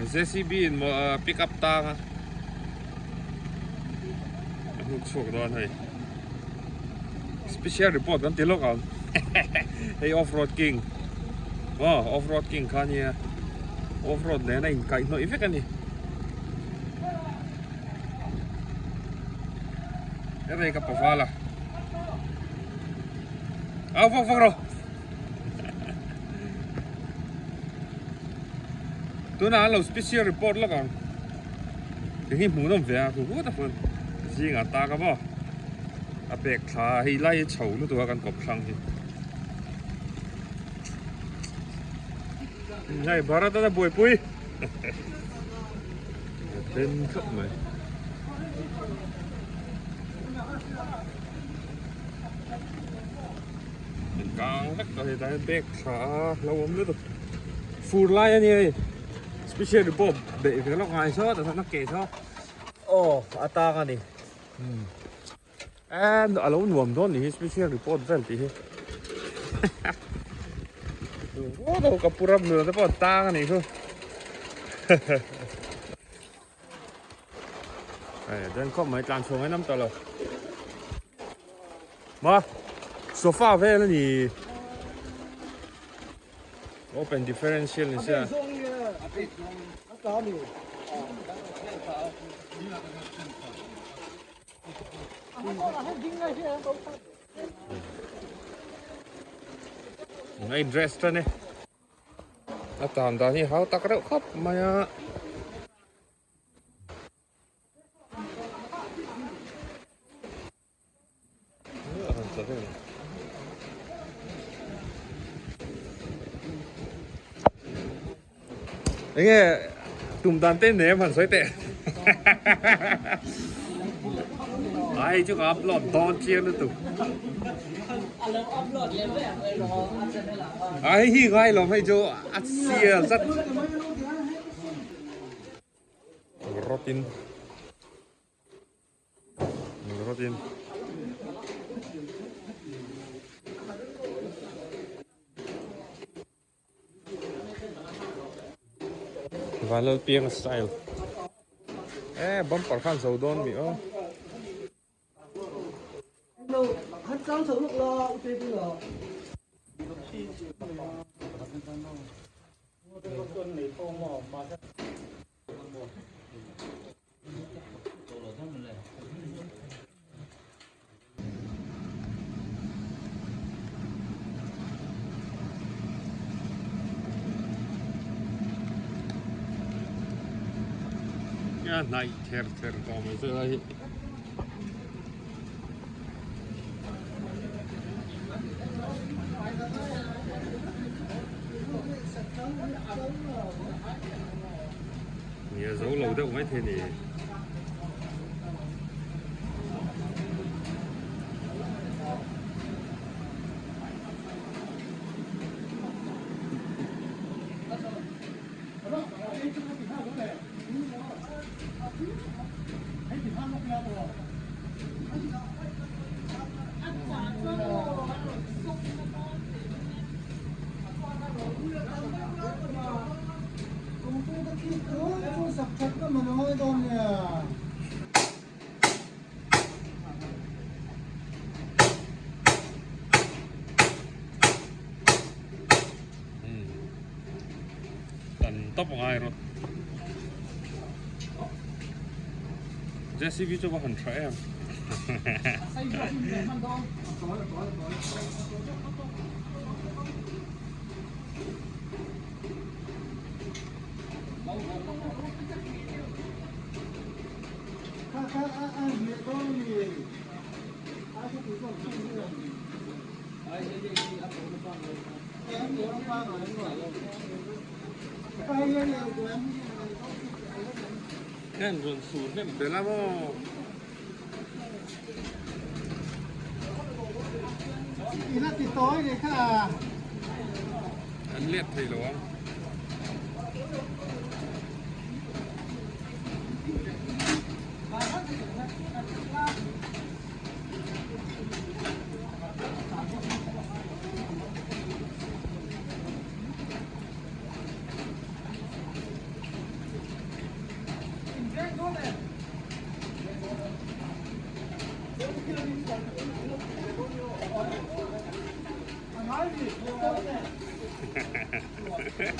JCB in pick up tang a a hnuk chhuak dawn hei special report kan ti lawk ang hei off road king aw off road king kha ania off road nen a inkaih hnawih vek a ni hei ka pavala au vak vak rawh. Tunah an lo special report lawk ang. Eng hi hmuh nawm ve a khu hut a phun zingah tak a maw a bag thla hei lai hi chho lutuk a kan kawp thlang hi. Hei Bharat a buaipui a den khawp mai. Kang vek tawh hei tah hian bag tha a lo awm lutuk fur lai a ni hei special report beih ve lawk ngai saw tah sawn a ke saw aw a tang a ni umm eee a lo nuam dawn nih hi special report vel tih hi ka pu ram nuna te pawh an tang a nih chu hei den khawp mai tlan chhuah ngai nam tawh lo. Ma sofa vel a ni open differential ni sia ngai dress ta ne a tan dan hi hau tak reuh khawp mai a. Enge tum dan te nem han sawi teh. Ai chu ka upload dawn chiang lutuk. Ai hi ngai lawm hei chu a sial zat. Rawtin Rawtin Vanlalpianga style eh bumper khan zo dawn mi aw. A hnaih ther ther tawh mai chu lai hi. Nia zo lo deuh mai thei ni. Tan tawp ngai rawt. JCB chu va han tha em. Heng rawn sur hnem tel a maw? An let thei lo ang. Bharat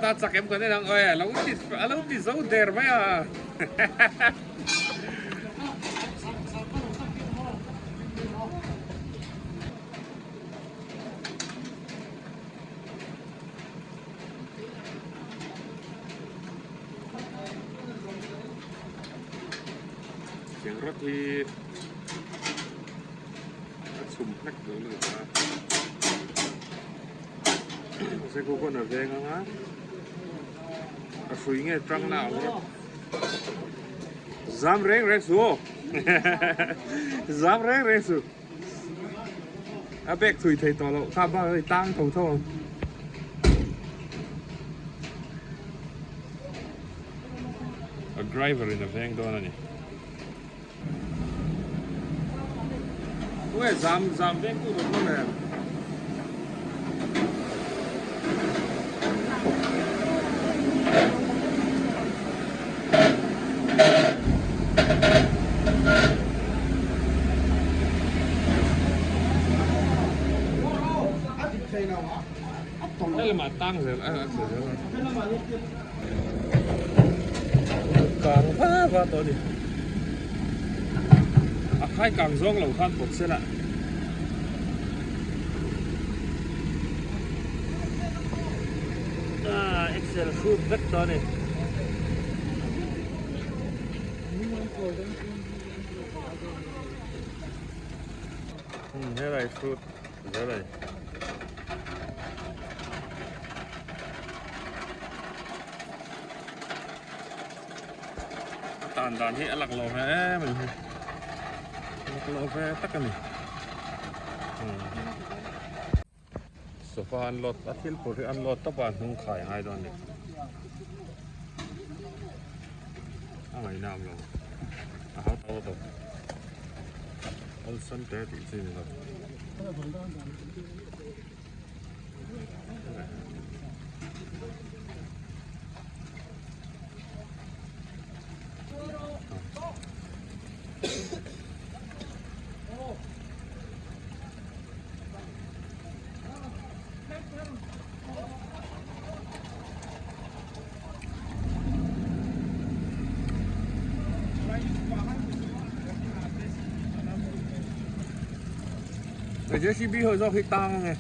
a chak em kan en ang awi a lo ti a lo ti zo der mai a. Tiang rawt hi a chhum hlek duh lutuk a mahse khu khawn a veng ang a a hrui nge tang na ang rawt zam reng reng suh aw zam reng reng suh a bag thui thei tawh loh kha bak a tang tho tho ang. A driver in a veng dawn a ni. Tunge zam zam veng tu tur hlawm em? Helamah tang zel a a tla zel a. Kang va va tawh a ni. A khai kang zawng lo khan pawt sela. Ah, Excel hrut vek tawh a ni. Helai hrut zel a ni. A tan dan hi a lak lo ve em a ni hi. Lak lo ve tak a ni. Sofa an load a thil phur hi an load tawp a hnung khai a ngai dawn a ni. A ngaihna a awm lo. A hau tawh tawp. Awlsam te tih chi a ni lo. JCB ho zawk hi tang ange.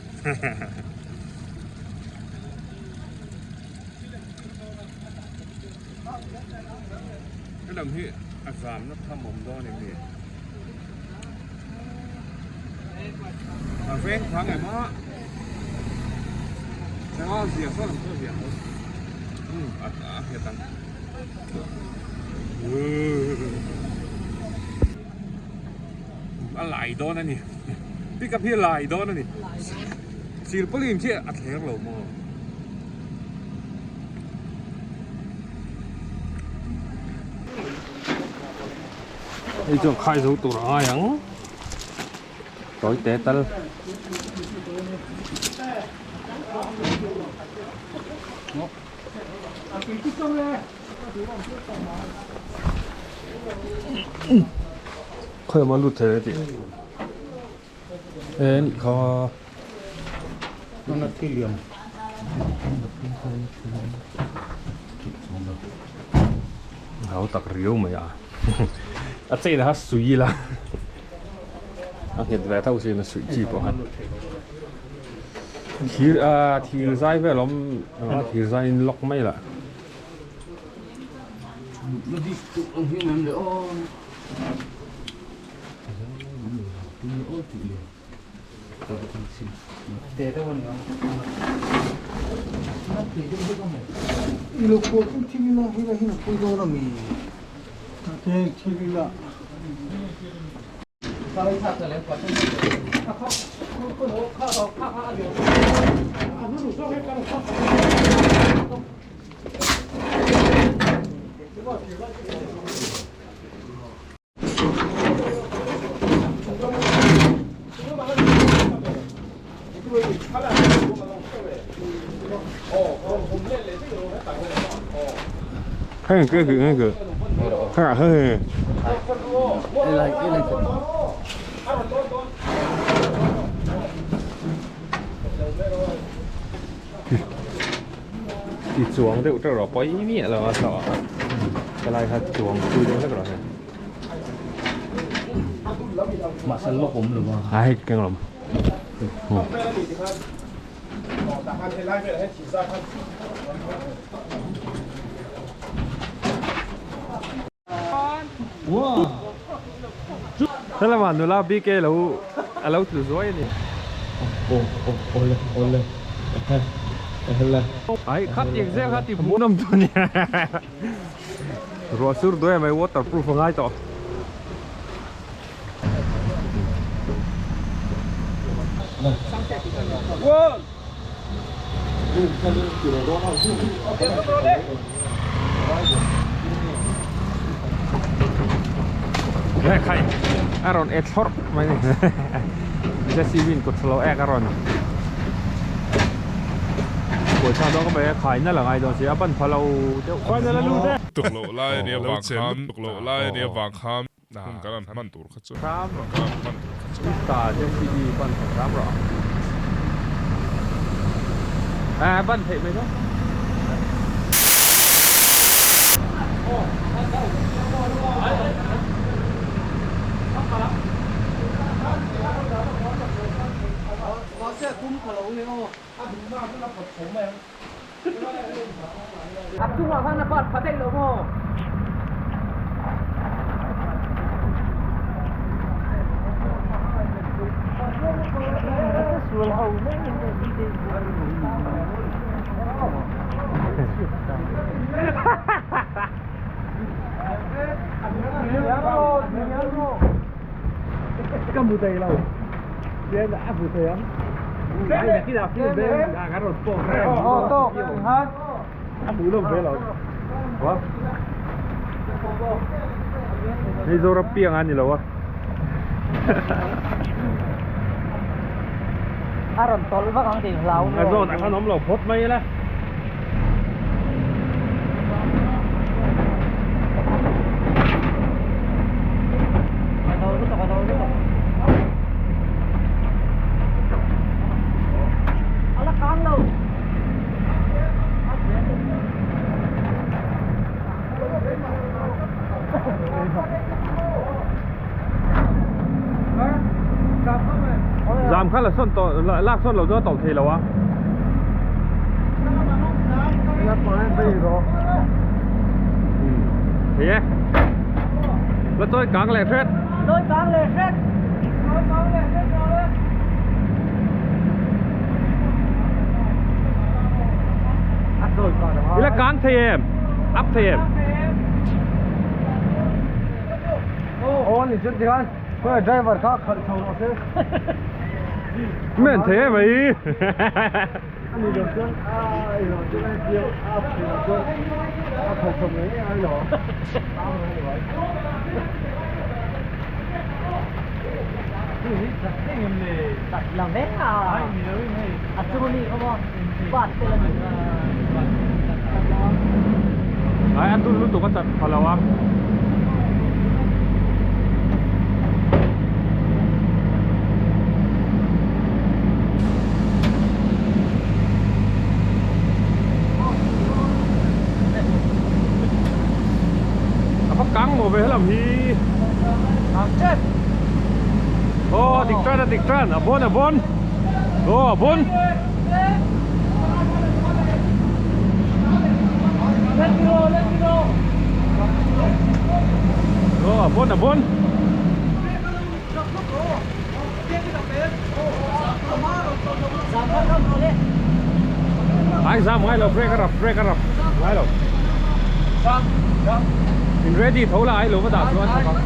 Helam hi a zamna tham awm dawn em ni? A veng phang em a? Eng a zia sawn ang chu a zia tho. Um a a nghet ang. A lai dawn a ni. Pickup hi a lai dawn a ni. Silpauline khi a thler lo maw? Hei chuan khai zo tur a ngai ang. Tawi te tal. Khawi emaw lut thei a tih e nih kha hau tak riau mai a a chain a sui ila a nghet ve tho sin a suih chi pawh khan thir a thir zai vel awm thir zai in lock mai lah. Heng ke ke nge ke. Ti chuang deuh teuh rawh pawi miah lo a hlauh a helai kha chuang pui deuh hlek rawh hei. Mahse lawk awm lo a. A hei keng lawm. Helama nula BK lo a lo tlu zuai a ni. Aw aw awle awle ehe ehele. Ai khat tiang zel kha ti hmuhnawm tu a nia. Ruah sur duai mai waterproof a ngai tawh. Khai a rawn e thlawrh mai ni JCB in kut lo ek a rawn pawisa dawn ka mai a khai na la ngai dawn si a ban pha lo deuh final a lut e. Tuk loh lai a nia vang khan tuk loh lai a nia vang khan hun kan han hman tur kha chu Hram hun kan han hman tur kha chu. Ta JCB ban thei hram rawh a ban theih mai dawn. A chungah khan a part pha daih lo maw? Ka mu thei lo. Hei Zoram piang a ni lo a. A rawn tawlh vak ang tih hlau. A zawn ah khan awm lo phawt mai ila. Zam kha la sawn tawh lak sawn lo chu a tawlh thei lo a. Thei e. La chawi kang leh hret. Chawi kang leh hret. Chawi kang leh hret rawh e. I la kang thei em? Up thei em? Aw ni chuan tikhan khawi driver kha khalh chho rawh se. Men thei em mai. Ani lo chuan a i lo chuan a chiang a up thei lo chuan a khalh chho ngei ngei ai lo. Làm vé à? À chung ni không không? Bát tên là gì? Ai a dul lutuk a chat pha lo a. A va kang maw ve helam hi. Kang tep. Aw dik tan a dik tan a bawn a bawn. Aw a bawn. Aw a bawn a bawn. Ai zam ngai lo brake a rap brake a rap ngai lo. In ready tho la ai lo va dah chuan thawk ang.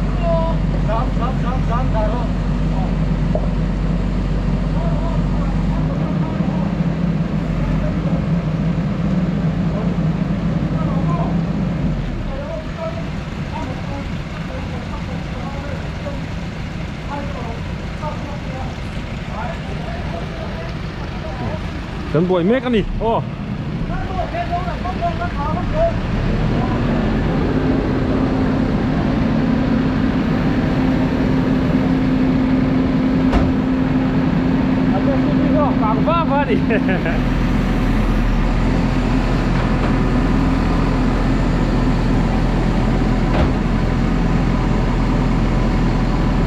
Kan buai mek a ni aw. ni.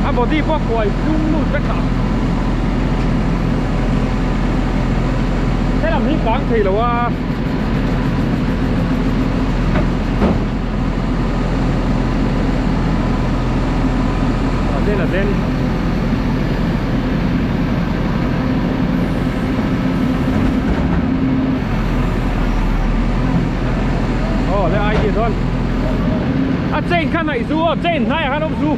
A body pawh a kuai tlung lut vek a. Helam hi kang thei lo a. A den a den. Aw le ai ti chuan a chain kha hnaih chu aw chain hnaiah khan awm chu.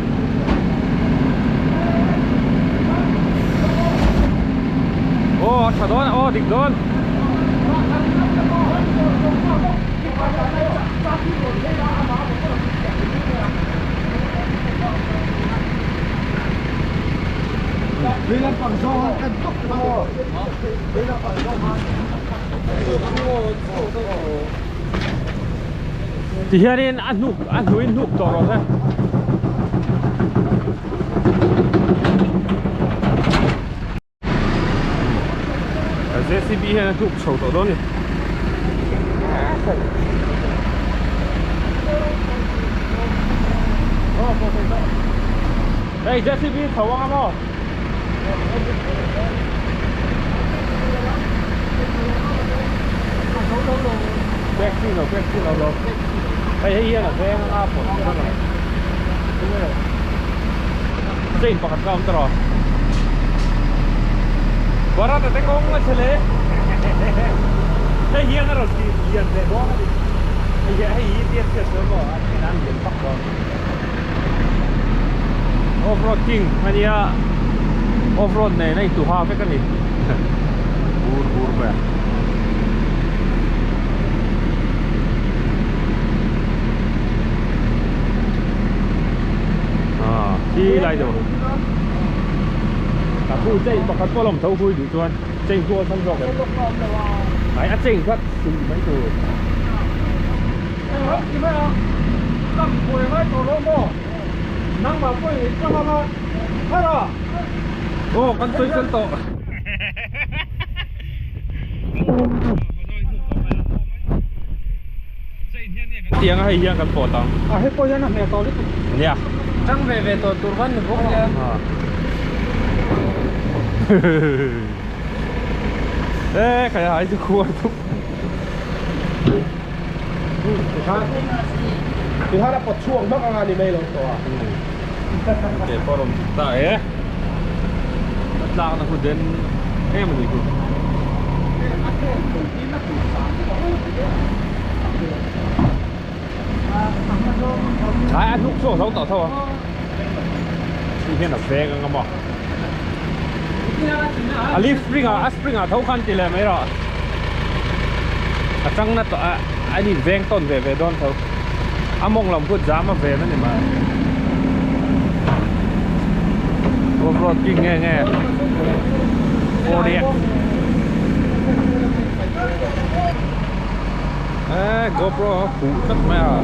Aw a tha dawn aw dik dawn. Ti hianin a hnuk a hnuin hnuk tawh rawh se. JCB hian a hnuk chho tawh dawn a ni. Hei JCB chho anga maw? Taxi lo taxi lo lo. Hei hei hian a veng anga pawh dawn a. Chain pakhat kha a awm ta rawh. Bharat a te kawng a che le. Hei hian a rawn ti lian leh dawn a ni. Hei hi hei hi tiang chiah chuan maw a then an lian vak dawn. Off road king a nia off road nen a intuha vek a ni. Bur bur mai a. Ah, khi lai deuh. Ka khu chain pakhat pawh lawm tho hui duh chuan chain khu awlsam zawk em. Ai a chain kha sil mai tur. Aw kan sawi fel tawh. Tiang a hei hian kan pawt ang. A hei pawh hian a hmel tawh lutuk. Nia. Tang ve ve tawh tur khan ni bawk nia. E khai hai chu khuar thup. Tikhan a pawt chhuak hmak anga ni mai lo tawh a. Ke pawh rawn chhuk ta e. A tlakna khu den em a ni khu. Ai a hnuk chhuak zo tawh tho a. Khi hian a veng anga maw. A leaf spring ah a spring ah tho khan ti leh mai rawh. A chang na tawh a an in veng tawn ve ve dawn tho. A mawng lam kut zam a ven a ni mai. Off road king nge nge 4DX. Ê GoPro a huh tlat mai a.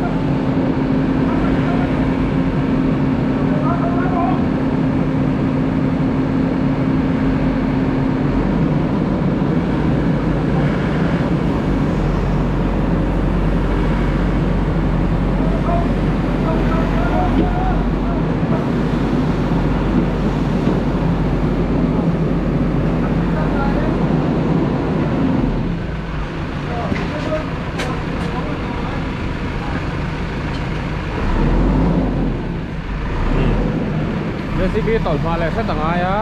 JCB tawlh hma leh hret a ngai a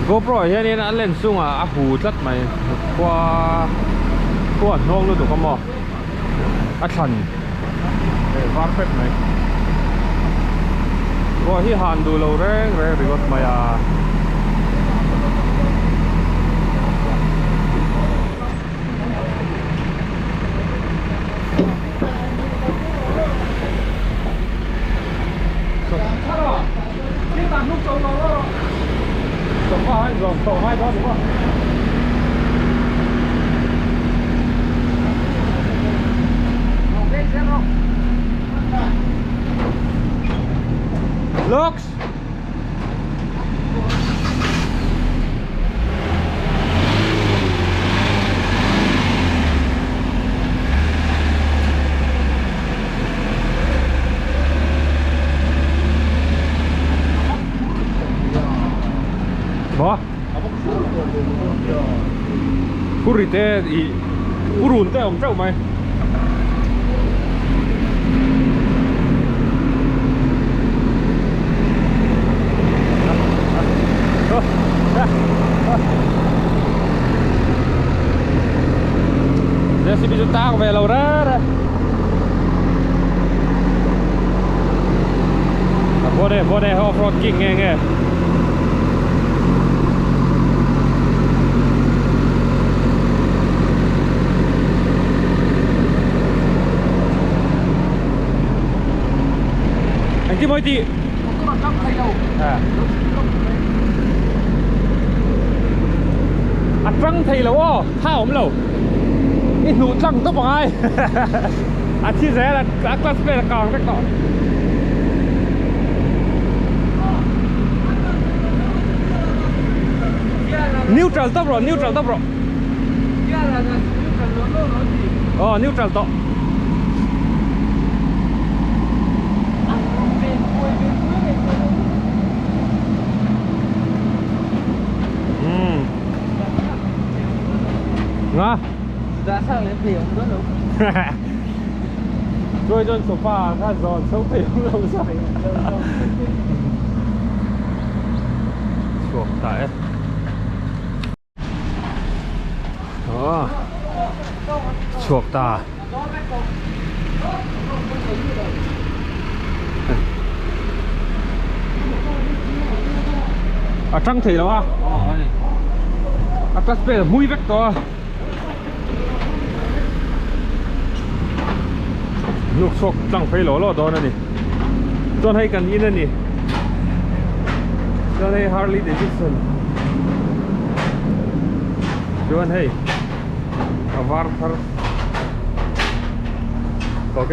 GoPro ah hianin a lens chungah a hu tlat mai khua khua hnawng lutuk a maw a thlan leh var fek mai ruah hi han duh lo reng reng ringawt mai a. Looks. Phurri te ih purun te a awm teuh mai. JCB chu tang ve lo re re. Bone bone off road king nge nge. Engtin mawi tih? A tang thei lo aw, tha awm lo. I hnuh tlang tawp angai. A thi zel a, a clutch plate a kang vek tawh. Neutral tawp rawh, neutral tawp rawh. Aw, neutral tawh. Hmm. Nga. Chuai chuan sofa ah khan zawn chho thei awm lo zai. Chhuak ta e. Aw. Chhuak ta. A tang thei lo a. A clutch plate a hmui vek tawh a. Hnuk chhuak tlang phei law law dawn a ni. Chuan hei kan in a ni. Chuan hei Harley Davidson. Chuan hei a var thar. Ok.